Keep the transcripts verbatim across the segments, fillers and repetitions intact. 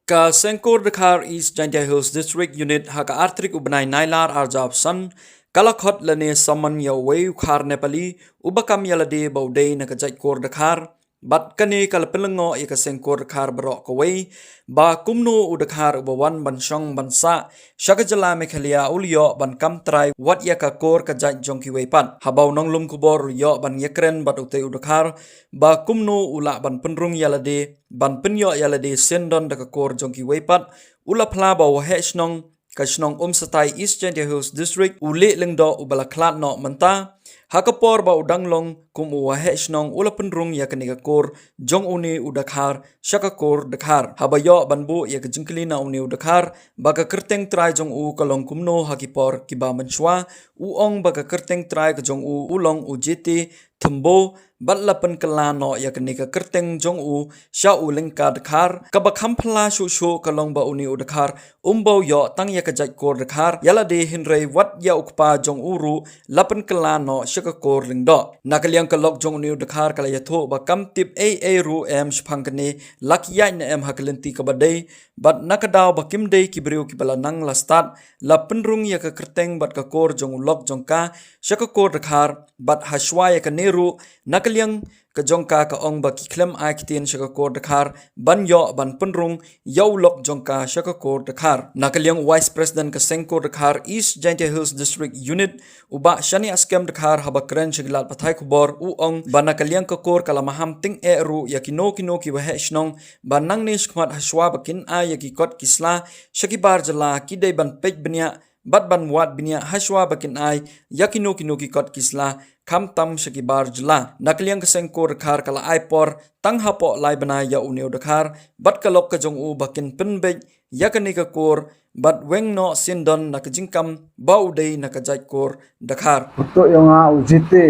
Ka Seng Kur Dkhar East Jaintia Hills District Unit ha ka artrik u bnai Nailar arjap san, ka la khot lane summon ïa uwei u dkhar Nepali, uba kam ïa lade ba u dei na ka jait kur Dkhar, bad kane ka la pynlyngngoh ïa ka Seng Kur Dkhar baroh kawei, ba kumno u dkhar uba wan ban shong ban sah sha ka jylla Meghalaya u la ïoh ban kam trai wat ïa ka kur ka jait jong kiwei pat. Haba u nonglum khubor u la ïoh ban ïakren bad utei u dkhar, ba kumno u lah ban pynrung ïa lade, ban pynïoh ïa lade syndon da ka kur jong kiwei pat, u la phla ba u waheh shnong ka shnong Umsatai East Jaintia Hills District, u Leh Lyngdoh uba la khlad noh mynta, ha ka por ba u dang long kum u waheh shnong u la pynrung ïa kane ka kur jong une u dkhar sha ka kur Dkhar. Haba ïoh ban buh ïa ka jingkylli na une u dkhar ba ka kyrteng trai jong u ka long kumno ha ki por kiba mynshuwa, u ong ba ka kyrteng trai ka jong u u long u Jete Thembo, bad la pynkylla noh ïa kane ka kyrteng jong u sha u lyngkha Dkhar, kaba kham phylla shuh shuh ka long ba une u dkhar um bau ïoh tang ïa ka jait kur Dkhar ïa lade, hynrei wat ïa u kpa jong u ruh la pynkylla noh sha ka kur Lyngdoh. Na ka liang ka lok jong une u dkhar ka la ïathuh ba kam tip ei ei ruh em shaphang kane, la ki ïaid ne em ha ka lynti kaba dei, bad na ka daw ba kim dei ki briew kiba la nang la stad, la pynrung ïa ka kyrteng bad ka kur jong u lok jong ka sha ka kur Dkhar, bad ha shuwa ïa kane ruh, na ka liang ka jong ka ka ong ba ki khlem ai ktien sha ka kur Dkhar ban ïoh ban pynrung ïa u lok jong ka sha ka kur Dkhar. Na ka liang u Vice President ka Seng Kur Dkhar East Jaintia Hills District Unit, u Bah Shaniah Skem Dkhar, haba kren sha ki lad pathai khubor, u ong ba na ka liang ka kur ka la maham tyngeh ruh ïa kino kino ki waheh shnong, ba nangne shakhmat ha shuwa ba kin ai ïa ki kot ki sla sha ki bar jylla, ki dei ban peit bniah bad ban wad bniah ha shuwa ba kin ai ïa kino kino ki kot ki sla, khamtam sha ki bar jylla. Na ka liang ka Seng Kur Dkhar ka la ai por tang hapoh lai bnai ïa une u dkhar bad ka lok ka jong u ba kin pynbeit ïa kane ka kur bad weng noh syndon na ka jingkam ba u dei na ka jait kur Dkhar. Pyrtuh ïong nga u Jete,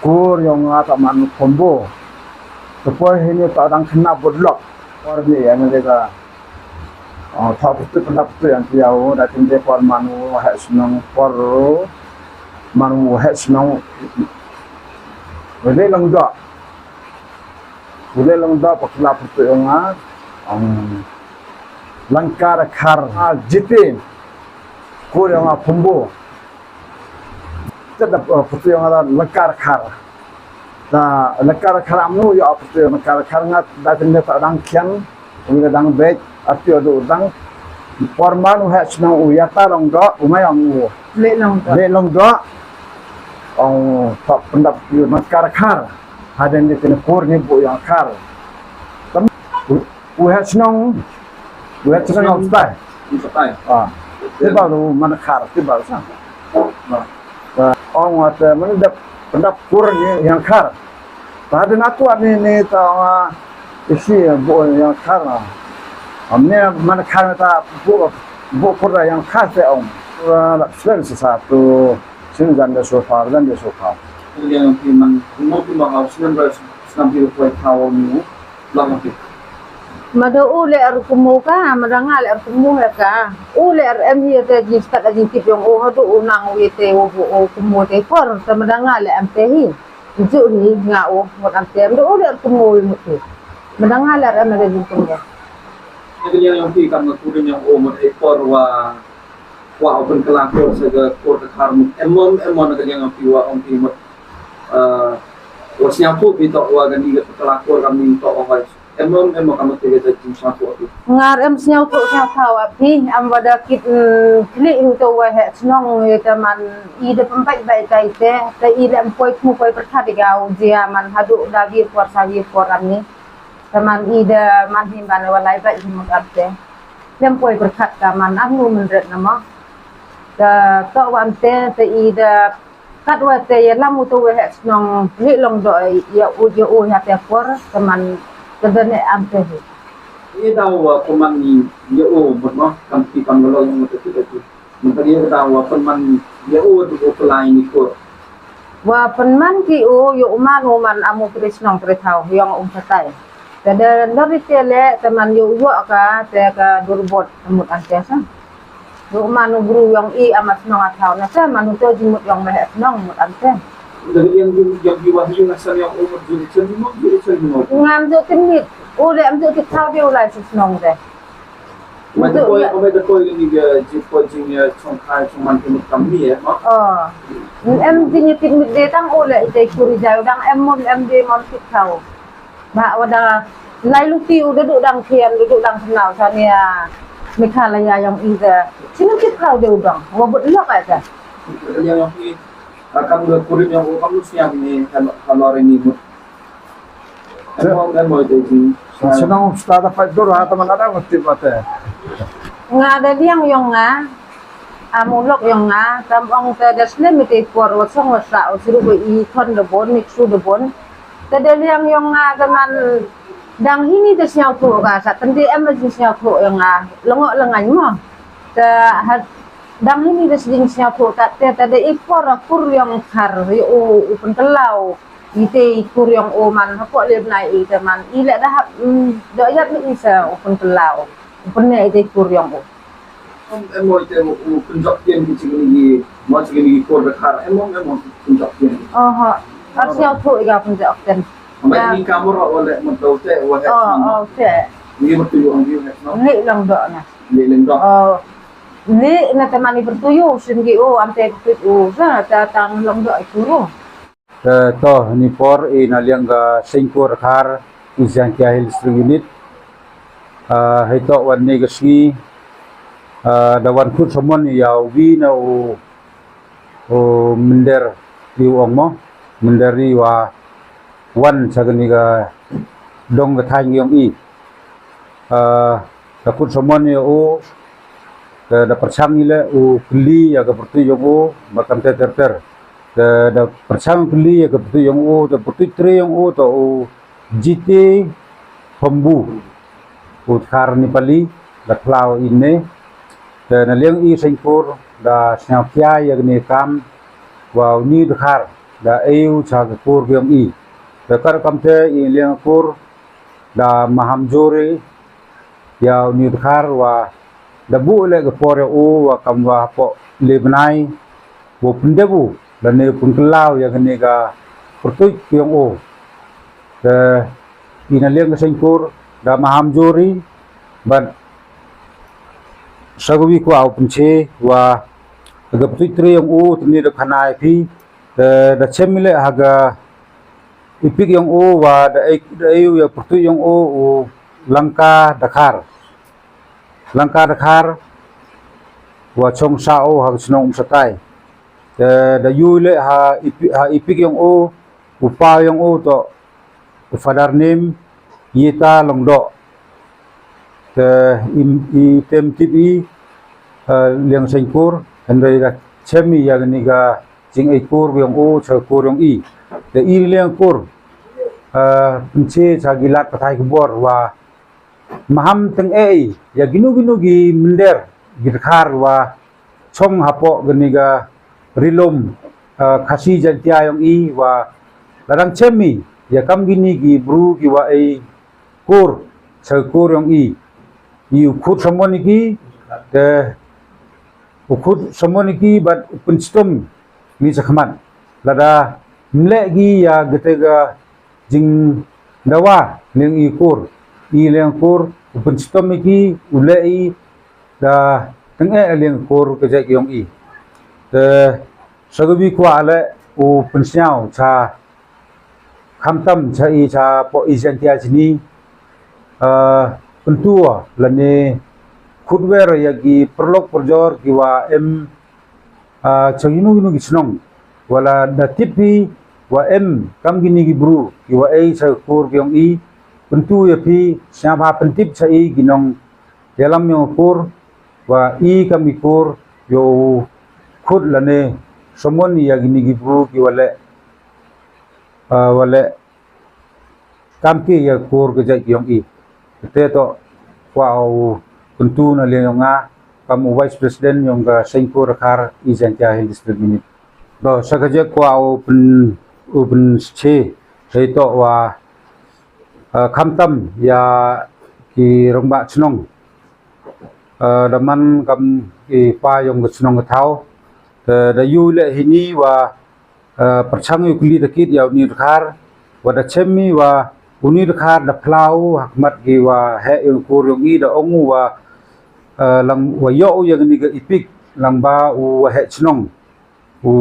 kur ïong nga ta man Khombo. Te por hi ni ta dang khynnah bud lok. Por ni ïa ni ka, oh, ta pyrtuh pyndap pyrtuh ïong ki ïa u, da kynde por man u waheh shnong, por man u waheh shnong. Wele long doh. Wele long doh, pyrtuh la pyrtuh ïong nga. Ong, Lyngkha Dkhar, ah, Jete. Kur ïong nga Khombo. Te da, eh, pyrtuh ïong nga da Lyngkha Dkhar. Da Lyngkha Dkhar, am nu ïoh pyrtuh ïong Lyngkha Dkhar, nga da kynde ta dang khian, u da dang beit, ati u da dang. Por man u heh shnong u ïa ta long doh, u mai ong u. Leh long doh. Leh long doh. Ong ta pyndap ïong Lyngkha Dkhar. Hadien de kine kur ni buh ïong Dkhar. Tam u, u heh shnong, u heh shnong ong stai. Ong stai. Ah. Te ba u man Dkhar, te ba sa. Ah. Ah, ong wat, eh, man dep pyndap kur ni ïong Dkhar. Ta hadien atu ni, ni ta, ah, isi buh ïong Dkhar. Am ne man Dkhar ta buh, buh kur ïong Dkhar te ong. Ah, la slen sa tu. Sien jan de sofa, jan de sofa. Liang phi man, mo phi ma hau, snem ra, snem phi ko thau mo, lang phi. Mada u leh ar kumo ka, mada nga leh ar kumo he ka. U leh ar em hi te jingstad jingtip ïong u, haduh u nang u te u, u kumo te por, te mada nga leh em te hi. Ju hi nga u, mut em te, mada u leh ar kumo u mut hi. Mada nga leh ar em te jingkumo. Ïa ka liang ïong phi kam nga kurim ïong u mut ei por wa Wa u pynkylla kur sa ka kur Dkhar mut. Em mo, em mo na ka liang phi wa ong phi mut. Eh, wa sngewthuh phi to wa kani ka pynkylla kur kam ni to wa hoi. Em mo, em mo kam te ka jingsngewthuh phi. Ngar em sngewthuh sngewthuh wa phi, am wa da kit, mm, khlieh ru to wa heh shnong ïa te man i da pynbait bait tai te, te i da em poi kmu poi pyrkhat ïa ka u jia man haduh da wir por sa wir por am ni. Te man i da man hi ban wa lai bait hi mut am te. Lem poi pyrkhat ka man am nu mynret na mo. Te to wa am te, te i da kat wa te ïa lam u to wa heh shnong leh long doh ïa u ïa u ha te por te man te da ne am te hi. I da wa ko man ni ïa u mut mo kam ti kam lo ïa mut te te. Mynta ïa ka daw wa pynman ïa u, u pynlai ni kur. Wa pynman ki u, ïa u man u man am u trei shnong trei thaw, ïong um satai. Te da lori te le, te man ïa u ïoh ka, te ka durbot, mut an te sa. Ïa u man u bru ïong i am a shnong a thaw, na te man u to jingmut ïong meh shnong, mut an te. Da ïong jingmut ïong i wa ïong a san ïong u mut jingmut jingmut. Ngam ju tymit, u le am ju ti thaw de u lai shnong te. Mai te poi, mai te poi ni ga ji poi jing ya chong khai chong man te mut kam ni eh ma. Oh. Em jing ya tik mit de tang o le ite kuri jau dang em mon em de mon tik kau. Ba wada lai luti u duduk dang kian duduk dang kenal sania. Mikha la ya yang ida. Sini tik kau de udang. Wa but lok aja. Yang yang i akam ga kurim yang u kam lu siang ni kan halor ni mut. Shnong sta da pait dur ha ta man ada mesti mate. Nga da liang yong nga. Amulok yong nga tam ong te da snem ite por wa song wa sa o suru ko i kon da bon mik su da bon. Te da liang yong nga da man dang hini da sniaw ko ka sa tende em da sniaw ko yong nga. Longo lengan mo. Te ha dang hini da sding sniaw ko ta te te da i por a kur yong khar yo u u pentelau. Ite i kur yong u man hapoh le bnai ite man i le da hap do yat ni i sa u pentelau. U penne ite i kur yong u. Em mo ite u penjok tien ki chikini ki mo chikini ki kur da khar em mo em mo penjok tien. Oh ha. Ar siaw thu i ga penjok tien. Mai ni kamor wa le mo do te wa he. Oh oh te. Ni mo tu yong you he no. Ni lang do na. Ni lang do. Oh. Ni na te man i bertuyu sin ki u ante bertuyu sa ta tang lang do i kuru. Eh, to ni por i na liang ga sengkur khar i Jaintia Hills District Unit. Eh, hei to wan ni ga sngi, eh, da wan kut somon i ya wi na u u minder i u ong mo minder i wa wan sa ga ni ga dong ga thang yong i. Eh, da kut somon i u Da, da pyrshang i le u kylli ïa ka pyrtuit yong u ba kam ter ter ter. Da, da pyrshang u kylli ïa ka pyrtuit yong u, da pyrtuit tre yong u, da u Jite Pambu. U dkhar Nepali, da khlaw ine. Da na liang i seng kur, da sñiaw khia ïa kane kam, wa uni u dkhar, da ei u cha ka kur yong i. Da kar kam te i liang kur, da maham juri, ïa uni u dkhar wa da buh leh ka por ïa u wa kam wa hapoh le bnai wa u pyndep u lane u pynkyllaw ïa kane ka pyrtuit yong u. Te i na liang ka seng kur da maham juri bad sa kawi kwah u pynche wa ka pyrtuit tre yong u te ne da khana ïa phi te da chem i leh ha ka i pik yong u wa da ei, da ei u ïa pyrtuit yong u u Langka Dkhar. Langka Dkhar wa chong sa u ha ka chnong Umsatai. Te da ïu leh ha i pi-, ha i pik yong u, u pa yong u to u father name Ïeta Lyngdoh. Te i, i tem tip i, eh, liang seng kur, hynrei da chem i ïa kane ka jingei kur yong u, cha kur yong i. Te i liang kur, eh, pynche cha ki lad pathai khubor wa maham teng ei, ïa kino kino ki mynder, ki dkhar wa chong hapoh kane ka ri lum, eh, Khasi Jaintia yong i wa la dang chem i, ïa kam kine ki bru ki wa ei kur, cha kur yong i. I u khut samon i ki, te u khut samon i ki bad u pynchitom ni cha khmat. Lada mleh ki ïa kate ka jingdawa liang i kur, i liang kur, u pynchitom i ki, u leh i, da teng eh liang kur ka jait yong i. Te sa kawi kwah leh u pynsñiaw cha khamtam cha i cha poh i Jaintia chini, eh, pyntua lane khutwer ïa ki pyrlok pyrjor ki wa em, eh, cha kino kino ki chnong. Wa la da tip i wa em kam kine ki bru ki wa ei cha kur ki yong i pyntu ïa phi sñiawbha pyntip cha i ki nongïalam yong kur wa i kam i kur ïoh khut lane samon ïa kine ki bru ki wa leh, ah, wa leh kam ki ïa kur ka jait yong i. Te to kwah u pyntu na liang yong nga kam u Vice President yong ka seng kur Dkhar i Jaintia Hills District Unit. To sa ka jait kwah u pyn, u pynche hei to wa, ah, khamtam ïa ki rangbah chnong. Eh, da man kam i pa yong ka chnong ka thaw. Te da ïu leh hini wa, eh, pyrchang ïu kylli da kit ïa uni u dkhar. Wa da chem i wa uni u dkhar da phlaw ha khmat ki wa heh yong kur yong i da ong u wa Lang wa yoh u ya kani ka epik lang ba u wa heh chnong u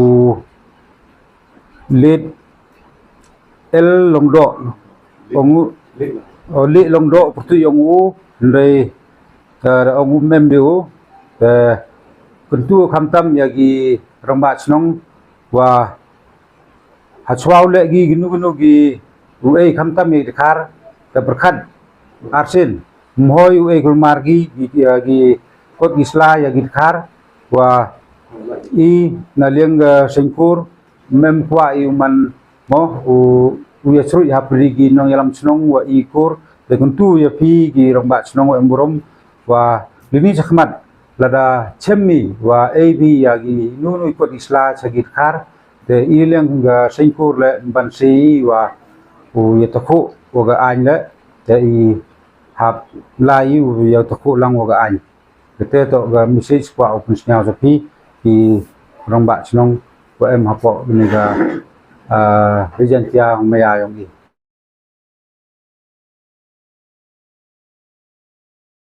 Late L Longdoh, ong u, o Late Longdoh pyrtuit ong u, hynrei da ong u mem de u, te kyntu khamtam ya ki rangbah chnong wa ha chwa u leh ki kinu kinu ki u ei khamtam ya ki dkhar, te pyrkhat arsien mhoi u ei kulmar ki ki kot ki sla ya ki dkhar wa i na liang ka sengkur mem kwah i u man mo u u ya chruit ha pyrdi ki nongyalam chnong wa i kur, te kyntu ya phi ki rangbah chnong wa em burom wa lini chakhmat lada chem mi wa ei bi ya ki nu nu kot isla cha ki dkhar, te i liang ka sengkur le ban si wa u ya takhu wa ka ain le, te i hap lai u ya takhu lang wa ka ain. Kete to ka message kwah u pynsnyaw sa phi ki rangbah chnong wa em hapoh ni ka Ri Jaintia Umaya yong i.